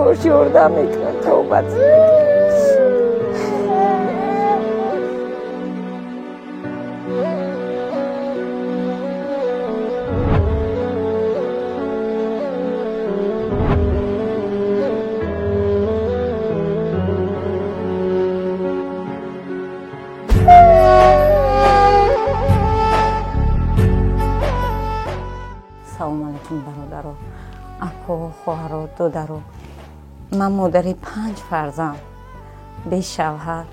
Илтимос, ёрдам мекунад, тавбат мекунад. Салом алейкум, бародаро, ако, хоҳаро, додаро. Ман модари 5 фарзанд, бешавҳар.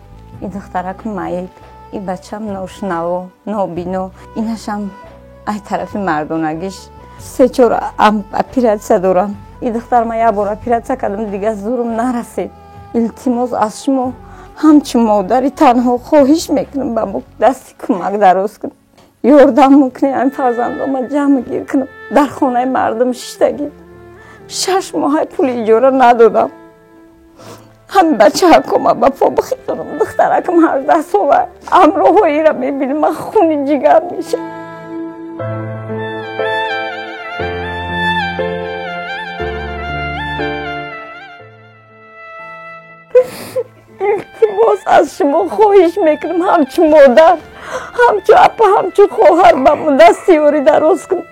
Ин духтарак маиб, ин бачам ношунаво, нобино, инашам ай тарафи мардонагиш 3-4 оператсия дорам. Ин духтар ман як бор оператсия кардам, дига зурум нарасид. Илтимос аз шумо ҳамчун модари танҳо хоҳиш мекунам, ба мо дасти кӯмак дароз кунед, ёрдам мекунед, ҳамин фарзандома ҷамъ гир кунам. Дар хонаи мардум шиштагӣ 6 моҳай пули иҷора надодам. Ҳамин бачаҳакома ба по бихезонам. Духтаракам 18 сола, ҳамроҳоира мебинам, ман хуни ҷигар мешавам. Илтимос аз шумо хоҳиш мекунам, ҳамчун модар, ҳамчун апа, ҳамчун хоҳар ба мо дасти ёрӣ дароз кунед,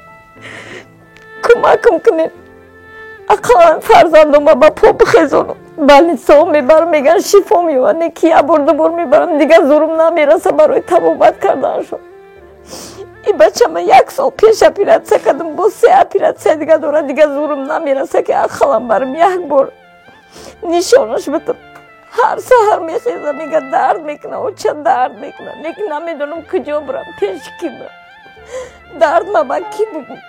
кӯмакам кунед, ақаллан фарзандома ба по бихезонам. Больницаҳо мебарам, мегӯянд шифо меёбад, не ки як бор ду бор мебарам, дигар зурум намераса барои табобат карданашон. Ин бачама 1 сол пеш оператсия кардам, боз 3 оператсия дига дорад, дигар зурум намераса ки ақаллан барам як бор нишонаш битам. Ҳар саҳар мехезам, мега дард мекунад, оча дард мекунад, лекин намедонам куҷо бурам, пеши кӣ бурам, дард ма ба кӣ бугум.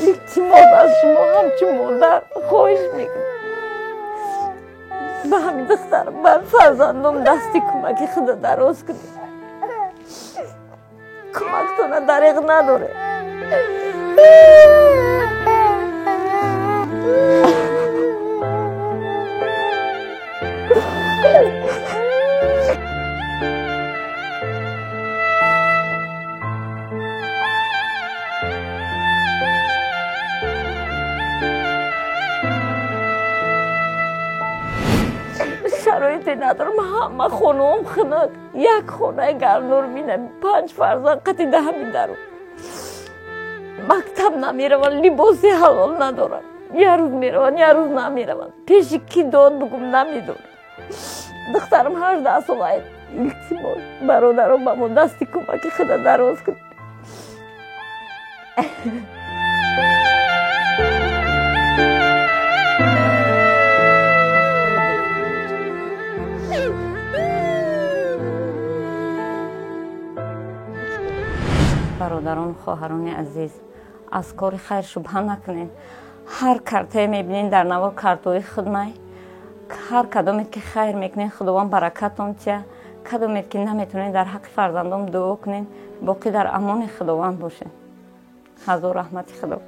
Илтимос аз шумо ҳамчун модар хоҳиш мекунам, ба ҳамин духтарам, ба фарзандом дасти кӯмаки худо дароз кунед. Кӯмактона дареғ надоред. Шароите надорам, ҳама хонаом хунук, як хонаи гармдор минам, 5 фарзанд қати даҳами дару. Мактаб намераванд, либоси ҳалол надоранд, як рӯз мераванд, як рӯз намераванд. Пеши кӣ дод бугум намедонам. Духтарам 18 сола. Илтимос, бародаро, ба мо дасти кӯмаки худо дароз кунед. Бародарон, хоҳарони азиз, аз кори хайр шубҳа накунед. Ҳар картае мебинед дар навор картҳои худмай. Ҳар кадомед ки хайр мекунед, Худованд баракатон тия. Кадомед ки наметонед, дар ҳаққи фарзандон дуо кунед. Боқӣ дар амони Худованд бошед. Ҳазор раҳмати Худо.